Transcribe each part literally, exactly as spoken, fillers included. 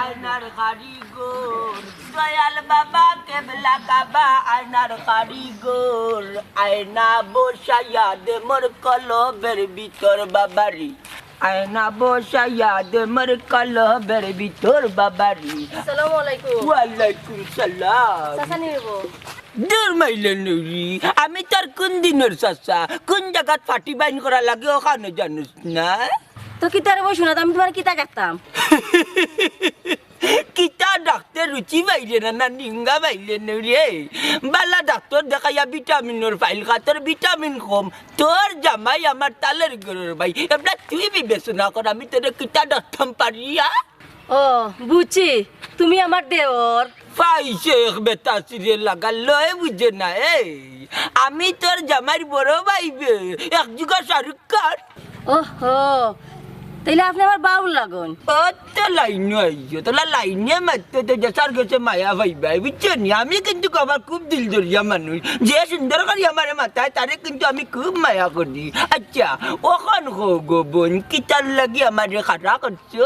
আয়নার কারিগর, দয়াল বাবা কেবলা কাবা, আয়নার কারিগর, আয়না বসাইয়া দে মোর কলবের ভিতর বাবারি, আয়না বসাইয়া দে মোর কলবের ভিতর বাবারি। আসসালামু আলাইকুম। ওয়ালাইকুম সালাম। চাচা নি অইবো? দূর মাইলে নুরি, আমি তোর কোন দিনর চাচা, কোন জাগাত ফাটি বাইন করা লাগে অখানও জানোস না? তো কিতারে বই শোনাত, আমি তুমার কিতা করতাম? কিতা ডাক্তর রুচি পাইলে না, না নিঙ্গা পাইলে নুরি? বালা ডাক্তর দেখাইয়া ভিটামিনর ফাইল খা, তোর ভিটামিন কম। তোর জামাই আমার তালর ঘরর ভাই, এবলা তুই বিবেচনা কর, আমি তোরে কিতা ডাকতাম পারিয়া? ও, বুঝছি, তুমি আমার দেওর। পাইছে এক বেটা চিরে লাগা, লয় বুঝে না। এই, আমি তোর জামাইর বড় ভাই বে, এক যুগা শাহরুখ খান। ওহো, তাইলে আপনে আমার বাউল লাগইন। ও তো লাইনো আইও, তোলা লাইনে মারতে তো যেসার গেছে মায়া পাইবায়, বুঝছো নি? আমি কিন্তু আবার খুব দিল দরিয়া মানুষ, যে সুন্দর করি আমারে মাতায়, তারে কিন্তু আমি খুব মায়া করি। আচ্ছা, অখন কও গো বইন, কিতার লাগি আমারে খাড়া করছো?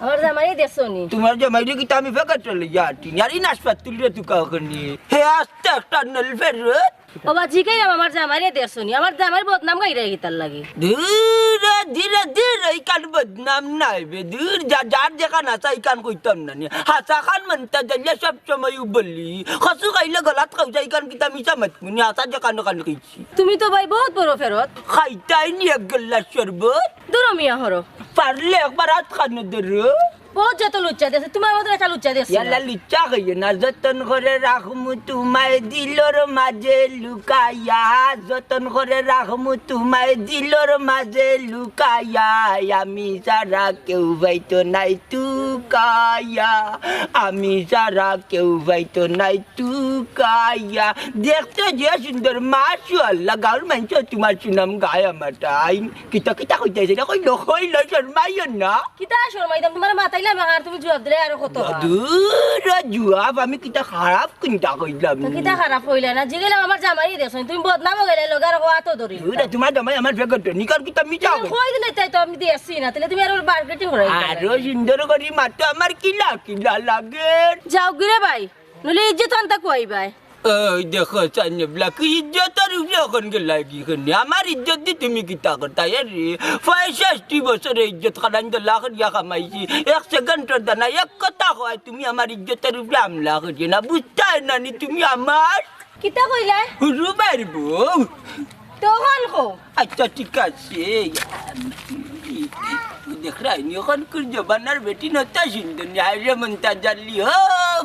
আমার জামাইরে দেখছো নি? তুমার জামাইরে কিতা আমি ফেকাটা লইয়া আটিনি? আর ই নাশপাত তুলিরে তুকা অখানি। হে আস্তে একটা নেল ফেরত। ও বা জিগাইলাম আমার জামাইরে দেখছো নি? আমার জামাইর বদনাম গাইরায় কিতার লাগি? দূর, ধীরে, ধীরে, ইখান বদনাম নায় বে। দূর, যা, যার যেখান আছে, ইখান কইতাম না নি। হাছা খান মন্তাজ আলিয়ে সব সময় বলি। কচু খাইলে গলাত খাওজা, ইখান কিতা মিছা মাতমু নি? হাছা যেখান অখান কইছি। তুমি তো ভাই বহুত বড় ফেরত। খাইতায় নি এক গেল্লাস শরবত? ধরো মিয়া হরো। পারলে একবার আত খানো ধরো। বহুত যত লুচ্চা দেছে, তুমার মতন একটা লুচ্চা দেছে না। ইয়াল্লা লুচ্চা কইও না, যতন করে রাখমু তুমায় দিলর মাঝে লুকাইয়া, যতন করে রাখমু তুমায় দিলর মাঝে লুকাইয়া, আমি ছাড়া কেউ পাইতো নায় তুকাইয়া, আমি ছাড়া কেউ পাইতো নায় তুকাইয়া। দেখতে যে সুন্দর, মাশাআল্লাহ, গাউর মানষে তুমার সুনাম গায় আমার টাইম। কিতা, কিতা কইতাছে? ইটা কইলো, কইলো, শরমাইও না। কিতা শরমাইতাম? তুমারে মাতাইলাম আর তুমি জুয়াব দিলায় আরো কত বার। দূর, জুয়াব আমি কিতা খারাপ কুনটা কইলাম? তো কিতা খারাপ কইলায় না? জিগাইলাম আমার জামাইরে দেখছো নি? তুমি বদনামও গাইলায়, লগে আরো আতো ধরি। দূর, তুমার জামাই আমার ফেকাটা, নিকার কিতা মিছা তুমি কই? কই দিলে তাই তো আমি দেখছি না, তাইলে তুমি আরো মার্কেটিং করাই দিলায়। আরো সুন্দর করি মাতো, আমার কিলা কিলা লাগে। যাও গিরে ভাই, নইলে ইজ্জত আনতা খুয়াইবায়। ওই দেখো, চাইন এবলা, কি ইজ্জতর উপরে অখন গেলায় গি কেনে? আমার ইজ্জত দি তুমি কিতা করতায় রে? পঁয়ষট্টি বছরে ইজ্জত খানাইন দলা করিয়া কামাইছি, এক সেকেন্ডর দানা এক কথা কয়, তুমি আমার ইজ্জতর উপরে হামলা করিও না, বুঝতায় না নি তুমি আমার? কিতা কইলায়? হুরু ভাইর বউ। তখন কও। আচ্ছা, ঠিক আছে। দেখরায় নি, অখনকুর জমানার বেটিন অত সুন্দর নি। হায় রে মন্তাজ আলী, ও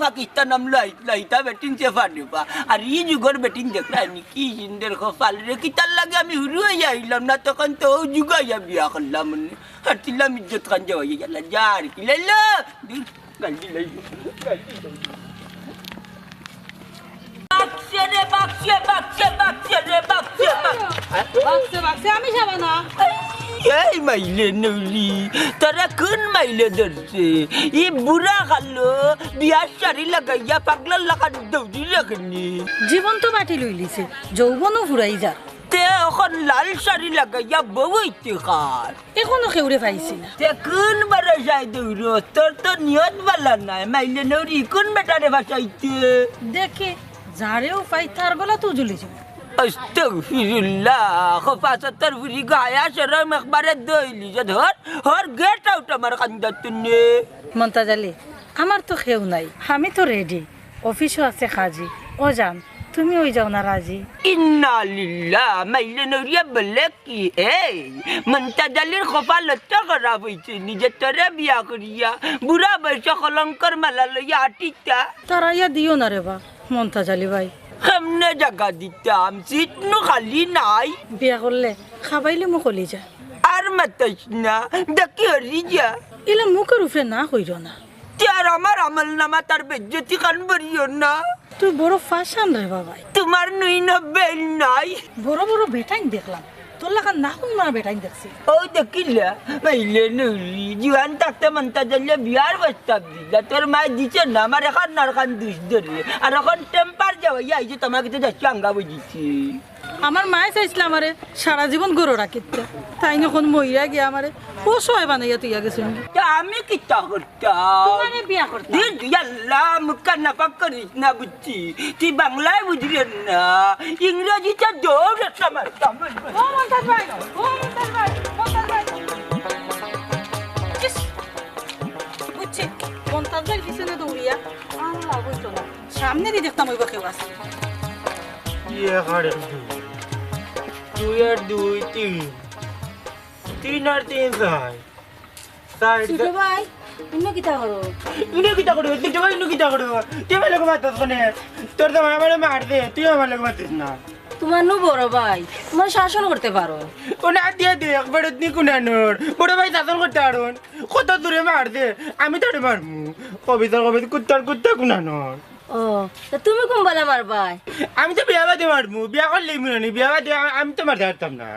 পাকিস্তান আমলো আইতলা, ইতা বেটিন চেফা দেবা। আর ই যুগর বেটিন দেখরায় নি, কি সুন্দর কপাল রে। কিতার লাগি আমি হুরু অইয়া আইলাম না, তখন তো অউ যুগ আইয়া বিয়া করলাম নে। আর তিলাম ইজ্জত খান যাওয়া গেল, যা আর কি লাইলো। দূর। গালি দিলাই, গালি দিলাই। বাক্সে রে, বাক্সে, বাক্সে, বাক্সে রে, বাক্সে, বাক্সে। বাক্সে, বাক্সে, আমি যাবা না। এই মাইলে নুরি, তোরে কুন মাইলে ধরছে? ই বুড়া কালো, বিয়ার শাড়ি লাগাইয়া পাগলার লাখান দৌড়ি রাখনি। জীবন তো বাটি লইলিছে, যৌবনও ফুরাই যার। তে অখন লাল শাড়ি লাগাইয়া বউ অইতে কার? এখনো কেউরে পাইছি না। তে কুন ভরসায় দৌড়স? তোর তো নিয়ত বালা নায়। মাইলে নুরি, কুন বেটারে ফাসাইতে? দেখি, যারেও পাই তার গলাত ঝুলি যাইমু। আস্তাগফিরুল্লাহ। খোপা সত্তর ফুরি গো, হায়া শরম একবারে দইলি যে ধর, হর গেট আউট আমার কান্দাত তুনে। মন্তাজ আলী, আমার তো কেউ নাই, আমি তো রেডি। অফিসও আছে কাজী। ও জান, তুমি অই যাও না রাজি। ইন্না লিল্লাহ, মাইলে নুরিয়ে বলে কি? এই, মন্তাজ আলীর কপাল অত খারাপ অইছে, নিজে তোরে বিয়া করিয়া, বুড়া বয়সে কলঙ্কর মালা লইয়া আটিতা। তাড়াইয়া দিও না রে বা, মন্তাজ আলী ভাই। কেমনে জাগা দিতাম, সিট নু খালি নাই। বিয়া করলে খাবাইলে মু কলিজা। আর মাতাইস না, দেখি হরি যা। ইলা মুখর উপরে না কইরো না। তে আর আমার আমল নামাত আর বেইজ্জতি খান ভরিও না। তুই বড় ফাশান রে বাবাই। তুমার নুই নব্বেই নাই। বড় বড় বেটাইন দেখলাম, তোর লাখান না কুন মার বেটাইন দেখছি। ও দেখিলা, মাইলে নুরি, জুয়ান থাকতে মন্তাজ আলীয়ে বিয়ার প্রস্তাব দিলা, তোর মায় দিছে না, আমার অখন নার খান দুষ ধরে। আর অখন টেম্পার যাওয়াইয়া আইছে, তুমার কাছে যাচ্ছে আঙ্গা বুঝিছি। আমার মায়ে চাইছলা আমারে সারা জীবন গরু রাখিতে, তাইন অখন মইরা গিয়া আমারে অসহায় বানাইয়া থইয়া গেছইন। তে আমি কিতা করতাম? তুমারে বিয়া করতাম। ই আল্লাহ, মুখখান নাপাক করিস না বুঝছি। তুই বাংলায় বুঝলে না, ইংরেজিতে দৌড় একটা মারতাম। ও মন্তাজ ভাই, ও মন্তাজ ভাই, মন্তাজ ভাই। ইস, বুঝছি, মন্তাজ ভাইর পিছনে দৌড়িয়া আর লাভ অইতো না। সামনেদি দেখতাম অইবো কেউ আছে। এক আর এক দুই, দুই আর দুই তিন, তিন আর তিন চাইর। ছোট ভাই, ইনো কিতা করো? ইনো কিতা করো? ছোট ভাই, ইনো কিতা করো? তুই আমার লগে মাতস কেনে? তোর তো আমারে মারছে, তুই আমার লগে মাতিস না। তুমার নু বড় ভাই, তুমার শাসন করতে পারো। ও না দিয়া দে, একবার নি কুনানোর। বড় ভাই শাসন করতে পারো। কত জুরে মারছে, আমি তারে মারমু। কবিতার কবিতা, কুত্তার কুত্তা কুনানোর। ও, তে তুমি কুনবালা মারবায়? আমি তো বিয়া বাদে মারমু, বিয়া করলেই মনে নি, বিয়া বাদে আ-, আমি তো মারতে পারতাম না।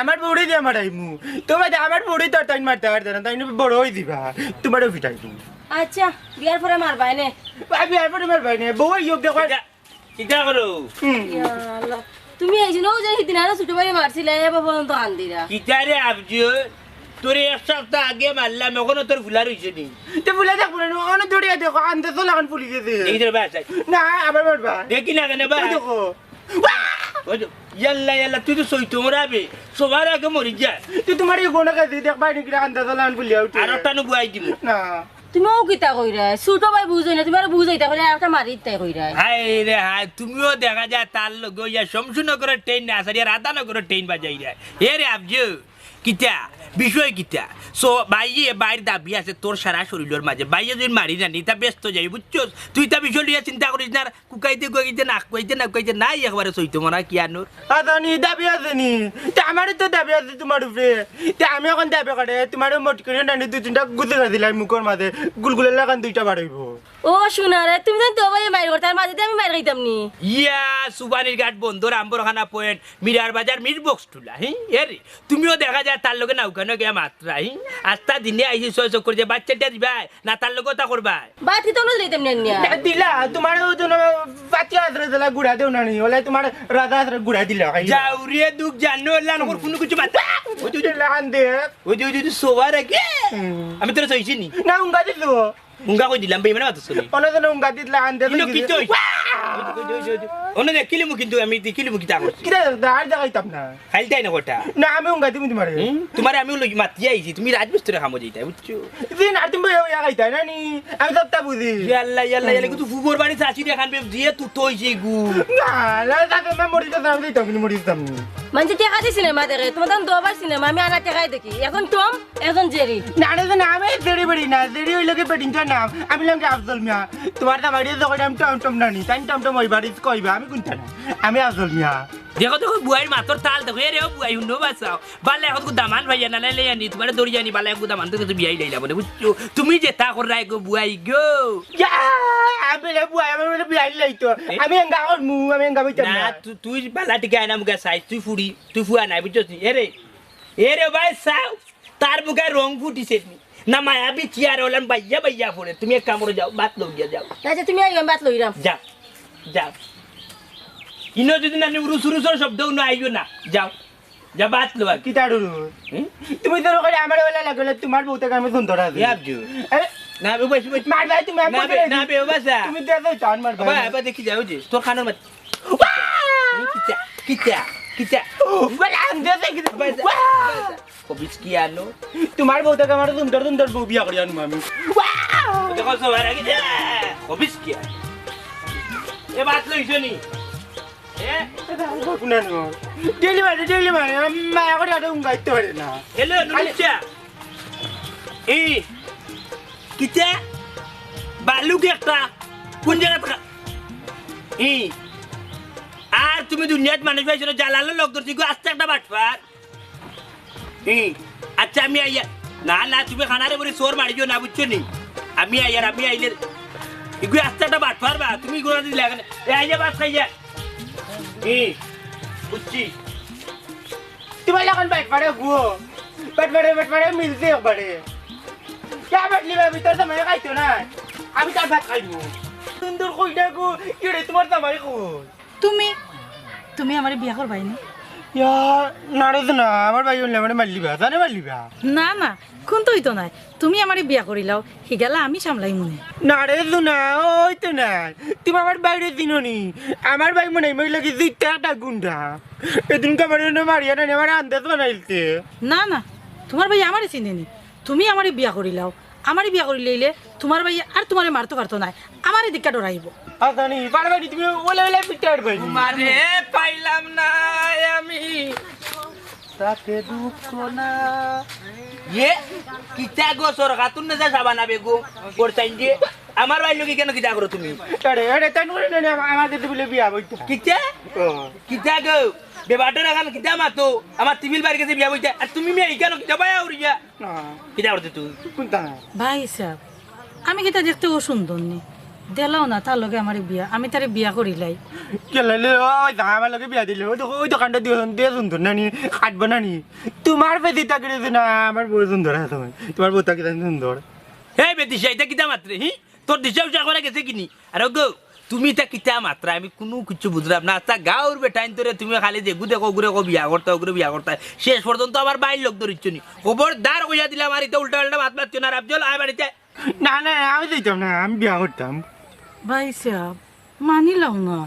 আমার বউরে দিয়া মারাইমু। তো বাদে আমার বউরে তো আর তাইন মারতে পারতে না, তাইন বড় অই দিবা। তুমারেও ফিটাইমু। আচ্ছা, বিয়ার পরে মারবায় নে। আ, বিয়ার পরে মারবায় নে, বউ অইব দেখো। কিতা, কিতা করো? হুম। ইয়া আল্লাহ, তুমি এই জন্য যে হিদিন আরো ছোট ভাইরে মারছিলা, এবার পর্যন্ত কান্দিরা। কিতা রে আফজল, তোরে এক সপ্তাহ আগে মারলাম, অখনো তোর ফুলা রইছে নি? তে ফুলা দেখবো না, অনো দৌড়িয়া দেখো, আন্দাজ তো লাগান ফুলি গেছে। দেখি তোর বাস আই। না, আবার মারবা। দেখি না কেনে বা? ওই দেখো। ওই তো, ইয়াল্লা, ইয়াল্লা, তুই তো সইতে মরাবে। সবার আগে মরি যা। তুই তুমার এই গোনা কাছে দেখবা নি কিরা আন্দাজ লাগান ফুলিয়া উঠে। আর ওটা নু বুয়াই দিমু। না। তুমি অউ কিতা কইরায়? ছোট ভাই বুঝে না, তুমি আরো বুঝাইতা কইরায়, আর একটা মারি দিতায় কইরায়। হায় রে হায়, তুমিও দেখা যায় তার লগে অইয়া শমশুনগরের ট্রেন না, আসারিয়া রাধানগরের ট্রেন বাজাইরায়। এ রে আফজল, কিতা? বিষয় কিতা? সো, ভাইয়ে, ভাইর দাবি আছে তোর সারা শরীলর মাঝে। ভাইয়ে যদি মারি না নি, তা ব্যস্ত যাই, বুঝছস? তুই তা বিষয় লইয়া চিন্তা করিস না, আর কুকাইতে কুকাইতে নাক কুকাইতে নাক কুকাইতে নাই, একবারে সইতে মনা কি আনোর? আদানি দাবি আছে নি? তে আমারও তো দাবি আছে তুমার উপরে। তে আমি অখন দাবি করে তুমারে মোট করে নানি দুই তিনটা গুজে গেছিলাম মুখর মাঝে, গুলগুলের লাখান দুইটা বাড়াইবো। ও সোনা রে, তুমি জানো তো ভাই মাইর করতে, আর মাঝে দিয়ে আমি মাইর খাইতাম নি। ইয়া, সুবানির ঘাট বন্দর, আম্বরখানা পয়েন্ট, মিরার বাজার, মির বক্স টুলা, হি? এ রে, তুমিও দেখা যায় তার লগে নাউকানো গিয়া মাতরা, হি? আস্তা দিনে আইছি ছয় চক্কর যে বাচ্চাটা দিবায়, না তার লগে ওটা করবায়? বাদ কি তোমরা দিলাইতাম নি আনিয়া? দে-, দিলা, তুমার ওই জন্য বাচ্চা আছে রে, দিলা গুড়া দেও না নি, ওলাই তুমার রাজা আছে রে, গুড়া দিলা, খাই দিলা। যাও রে, দুখ জানো, লান ওর কোনো কিছু বাদ। ওই যে, ওই যে, লান দে। ওই যে, ওই যে, ওই যে, সোয়ার আগে। হুম। আমি তোরা চাইছি নি। না, উঙ্গা দিছো। উঙ্গা কই দিলাম, বেইমানে মাতছ নি। অন্য জনে উঙ্গা দিতলা আন দে ইনো দেখি। কিতা অইছে? ওই যে, ওই যে, ওই যে, ওই যে। অন্য দেখিলিমু কিন্তু আমি দেখিলিমু কিতা করছি। কিতা দেখতা? আর দেখাইতাম না। খাইলতাই না কটা। না, আমি উঙ্গা দিমু তুমারে। হুম? তুমারে আমি লই মাতি আইছি, তুমি রাজমিস্ত্রি কামো যাইতায়, বুঝছো? দিন আর তুমি ইয়া খাইতায় না নি? আমি সবটা বুঝি। ইয়াল্লা, ইয়াল্লা, ইয়াল্লা, কিন্তু ফুবর বাড়ি চাচি দেখান বে, দিয়ে তু তো অইছে গু। না, না, তাতে মা মরি তো, আমি দিতাম নি, মরি দিতাম নি। মানষে টেকা দি সিনেমা দেখে, তুমার দাম দুইবার সিনেমা, আমি আনা টেকায় দেখি। এখন টম, এখন জেরি। না রে, না, আমি জেরি বেরি না, জেরি অইলো কি বেটিনটার নাম। আমি নাম কি আফজল মিয়া। তুমার দাম আইডিয়া যখন আমি টম টম নানি, তাই টম টম অইবার ইস কইবা, আমি কুনটা না। আমি আফজল মিয়া। দেখো, দেখো, বুয়াইর মাতর তাল দেখো, এ রে, ও বুয়াই, হুনো বাঁচাও। বালা এখন দামান ভাইয়া না, লে, লে, আনি, তুমারে দড়ি আনি, বালা এখন দামান, তুমি বিয়াই লাইলা বলে, বুঝছো? তুমি যে তা কররায় গো, বুয়াই গো। ইয়া, আমি রে বুয়াই, আমি রে বিয়াই লাইতো। এ? আমি এঙ্গা করমু, আমি এঙ্গা বইতাম না, না। তু-, তুই বালা টিকে আয়না মুখে চাইস, তুই ফুড়ি, তুই ফুয়া নাই, বুঝছস নি? এ রে, এ রে ভাই, চাও, তার বুকে রং ফুটিছে নি? না মায়াবী চেয়ার ওলান বাইয়া বাইয়া পড়ে। তুমি এক কামড়ে যাও, ভাত লও গিয়া যাও। আচ্ছা, তুমি আইও, আমি ভাত লইরাম। যাও, যাও। ইনো যদি না উরুস উরুসর শব্দ উনো আইও না। যাও, যা ভাত লও আগে। কিতা উরুস? হুম? তুমি তো করে আমার ওলা লাগে, তুমার বউতে কামে সুন্দর আছে। ইয়া আব্জু। আরে, না, বে, বস, বস। মার ভাই, তুমি না, আমাকে বে, না, বে, ও বাসা। তুমি দেখো, টান মার ভাই। বাবা, বাবা, দেখি যাও যে, তোর খানোর মাঝে। ওয়া! কিতা, কিতা, কিতা? ওয়া, আন্দে দেখি। বাসা, ওয়া! বাসা। কবিস কি আনো? তুমার বউতে কামে সুন্দর সুন্দর বউ বিয়া করি আনমু আমি। ওয়া! দেখো, সবার আগে, এ, কবিস কি আনো? এ, ভাত লইছো নি? এ? কুনানো? ডেলি মারে, ডেলি মারে। মায়া করে আর উঙ্গাইতে পারে না। হ্যালো, নুনিচা। এই, কিতা? বালুক একটা। কোন জায়গা থাকা? এই, আর তুমি দুনিয়াত মানুষ পাইছো না, জালালো লোক ধরছি, গো আস্তে একটা বাটপার। হুম, আচ্ছা, আমি আইয়া, না, না, তুমি খানারে বলি চোর মারিও না, বুঝছো নি? আমি আইয়ার, আমি আইলে, এগুলো আস্তে একটা বাটপার বা, তুমি এগুলো দিলে এখানে, এ, আইয়া ভাত খাইয়া। হুম, বুঝছি। তোমার এখন বাটপারে গো, বাটপারে, বাটপারে মিলছে একবারে। কে বাটলি ভাবি, তোর তো মেয়ে খাইতো না, আমি তার ভাত খাইবো। সুন্দর কইটা গো, এরে তোমার জামাই কই? তুমি, তুমি আমারে বিয়া করবায় নি? ইয়া, না রে সোনা, আমার ভাই অইলে আমারে মারিলিবা, জানে মারিলিবা। না, না, কুন্তা অইতো নায়। তুমি আমারে বিয়া করিলাও, হিগালা আমি সামলাইমুনে। না রে সোনা, অইতো নায়। তুমি আমার ভাইরে চিনো নি? আমার ভাই মনে অয় মইলা কি জিতে একটা গুন্ডা। এদিনকে আমারে অনো মারিয়া নানি আমারে আন্দাজ বানাইলছে। না, না, তুমার ভাই আমারে চিনে নি। তুমি আমারে বিয়া করিলাও, আমারে বিয়া করিলাইলে তুমার ভাই আর তুমারে মারতো পারতো নায়, আমারে দেখিয়া ডরাইবো। আচ্ছা নি, পারবায় নি তুমি? ওলে ওলে পিটার ভাই। মারে পাইলাম না আমি। তাতে দুঃখ না। ইয়ে, কিতা গো, সরকাতুন নেজা সাবানা বেগম, করছাইন যে, আমার ভাইর লগে কেনে কিতা করো তুমি? আরে, আরে, তাই নয়, নয়, নয়, আমার কাছে বলে বিয়া বইতে। কিতা? ও। কিতা গো, বেবাটর আখান কিতা মাতো, আমার টিভির বাড়ির কাছে বিয়া বইতে, আর তুমি মেয়ে কেনে কিতা বায়া উড়িয়া? না। কিতা করতে তুই? কুন্তা না। ভাই সাব, আমি কিতা দেখতে অসুন্দর নি? দেলাও না, তার লগে আমারে বিয়া, আমি তারে বিয়া করিলাই। কেলাইলে, ওই দা, আমার লগে বিয়া দিলে, ওই দো-, ওই দোকানটা দিয়ে, দিয়ে সুন্দর নানি, কাটবো নানি। তুমার পেয়ে দিতা করে না, আমার বউ সুন্দর আছে তুমার। তুমার বউটা কিতা সুন্দর। হে বেদিশা, ইতা কিতা মাতরে, হি? তোর দিশা উশা করা গেছে কিনি? আর ওগো, তুমি ইতা কিতা মাতরা, আমি কুনু কিচ্ছু বুঝরাম না। আচ্ছা, গাঁওর বেটাইন্তরে তুমি খালি যেগু দেখো, ওগুরে কও বিয়া করতা, ওগুরে বিয়া করতা। শেষ পর্যন্ত আমার ভাইর লগ ধরিচ্ছ নি। খবরদার কইয়া দিলাম, আর ইতা উল্টা পাল্টা মাত মাতিও না, রাফজল, আয় বাড়িতে। না, না, আমি যাইতাম না, আমি বিয়া করতাম। ভাই সাব, মানিলাও না।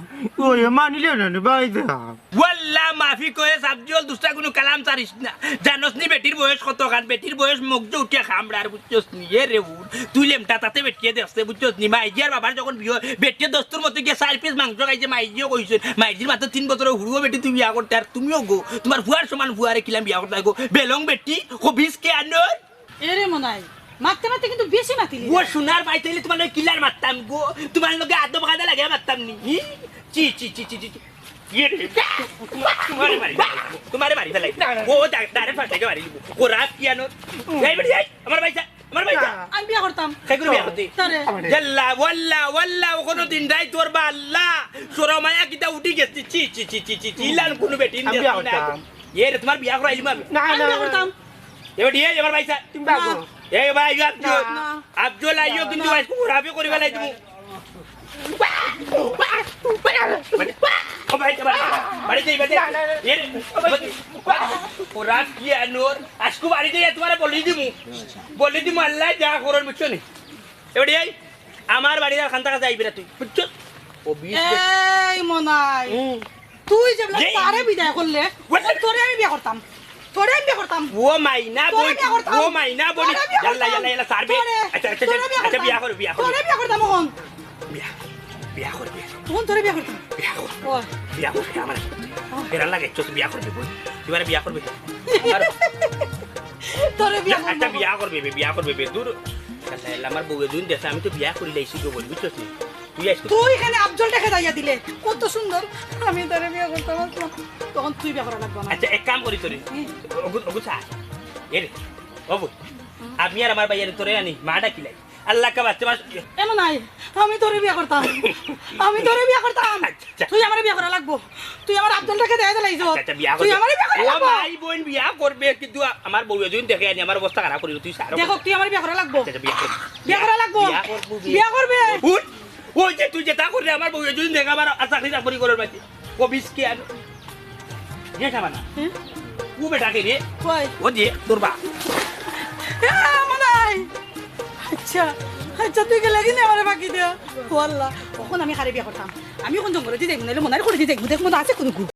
ওরে, মানিলে না রে ভাই সাব। ওয়াল্লা মাফি কয়ে সাবজল দুসরা কুনু কালাম ছাড়িস না। জানোস নি বেটির বয়স কতখান? বেটির বয়স মগজ উঠিয়া খামড়ার, বুঝছস নি? এ রে উঠ, তুই লেমটা তাতে বেটিয়ে দেখছে, বুঝছস নি? মাইজি আর বাবার যখন বিয়া, বেটিয়ে দস্তুর মতো গিয়া চাইর পিস মাংস খাইছে, মাইজিয়ে কইছে, মাইজির মাত্র তিন বছরর হুরুও বেটি তুই বিয়া করতে, আর তুমিও গো, তুমার ফুয়ার সমান ফুয়ারে কিলান বিয়া করতে গো, বেলং বেটি, খবিস কে আনোর। এরে মনাই, মাততে মাততে কিন্তু বেশি মাতিলি ও রে। সোনার ভাই, তাইলে তুমার লগে কিলার মাততাম গো? তুমার লগে আদব কায়দা লাগে মাততাম নি? হি? চি, চি, চি, চি, চি, চি। ইয়ে রে, তুমারে মারি ফেলাই, তুমারে মারি ফেলাই। না, না, না। ও, দা-, direct ফাটাইকে মারি দিব। ও রাত কি আনো? এই বেটি, এই, আমার ভাই যা, আমার ভাই যা। না। আমি বিয়া করতাম। কে করে বিয়া করতে? তারে। জাল্লা, ওয়াল্লা, ওয়াল্লা, ও কোনো দিন রাই তোর বা আল্লাহ। সরমায়া কিতা উঠি গেছে? চি, চি, চি, চি, চি, চি, ইলান কোনো বেটি আমি বিয়া না। করতাম। এ রে, তুমার বিয়া করাইলিমু আমি। না, আমি না, বিয়া না। করতাম। এবার দিয়ে আমার ভাই স্যার। তুমি ভাগো। এই ভাই, আফজল। না। আফজল আইও কিন্তু আজকে ওরাবে করি বেলাই তুমি। ও ভাই, ও ভাই, বাড়ি যাই, বাড়ি যাই। না, না, না। এ রে, ও ভাই, ওরা কি আনোর? আজকে বাড়ি যাই, তুমারে বলি দিমু। বলি দিমু, আল্লাহ যা করুন, বুঝছো নি? এবার এই, আমার বাড়ির আর খান্তা কাছে আইবি না তুই, বুঝছো? ও বিশ এই মনাই, হুম। তুই যে বলে রে। তারে বিদায় করলে, ওরে। তোরে আমি বিয়া করতাম, তোরে আমি বিয়া করতাম। ও মাইনা তোরে বই, বিয়া করতাম। ও মাইনা বই। তোরে বিয়া ইয়াল্লা, করতাম। ইয়াল্লা, ইয়াল্লা, ছাড়বে। তোরে বিয়া আচ্ছা, আচ্ছা, করতাম। আচ্ছা, বিয়া করো, বিয়া করো। তোরে বিয়া করতাম এখন। বিয়া, বিয়া করো, বিয়া। তোরে বিয়া করতাম। বিয়া করো। ও। বিয়া করো, আমার। ও। এরা লাগে, চল, বিয়া করবে বই। এবারে বিয়া করবে। আর তোরে বিয়া বিয়া, করতাম। একটা বিয়া করবে বে, বিয়া করবে বে। দূর। ইয়াল্লা, ইয়াল্লা, আমার বউয়ে দুইন দেশে, আমি তো বিয়া করি লাইছি গো বই, বুঝছস নি? তুই আইস তুই এখানে আফজলটাকে যাইয়া দিলে, কত সুন্দর। আমি তারে বিয়া করতাম আসলাম। তখন তুই বিয়া করা লাগবো না। আচ্ছা, এক কাম করি তোরে। হুম। ওগু, ওগু চা। এ রে, ওগু। আমি আর আমার ভাইয়ারে তোরে আনি, মা ডাকিলাই। আল্লাহ কা বাচ্চা মাস। এমন নাই, আমি তোরে বিয়া করতাম। আমি তোরে বিয়া করতাম। আচ্ছা। তুই আমারে বিয়া করা লাগবো। তুই আমার আফজলটাকে দেয়া দিলাইছ। আচ্ছা, আচ্ছা, বিয়া তুই করবে। আমারে বিয়া করা ও লাগবো। মাই বইন বিয়া করবে, কিন্তু আ-, আমার বউয়ে দুইন দেখে আনি, আমার অবস্থা খারাপ করি, তুই সারো। দেখো, তুই আমারে বিয়া করা লাগবো। আচ্ছা, আচ্ছা, বিয়া করবে। বিয়া করা লাগবো। বিয়া করবো। বিয়া করবে। উঠ। ওই যে তুই যেটা করলে আমার বউয়ে যদি দেখে আমার আর চাকরি চাকরি করার বাকি। কবিস কি আর? ইয়ে খাবা না। হুম? ও বেটা কে রে? কই? ও যে তোর বাপ। এ, মনাই। আচ্ছা, আচ্ছা, তুই গেলে কিনে আমারে বাকি দে। ও আল্লাহ, কখন আমি কারে বিয়া করতাম? আমি এখন জঙ্গলে দিয়ে যাইব, নাইলে মনাই করে দিয়ে যাইব। দেখ, মনে আছে কোনো গু?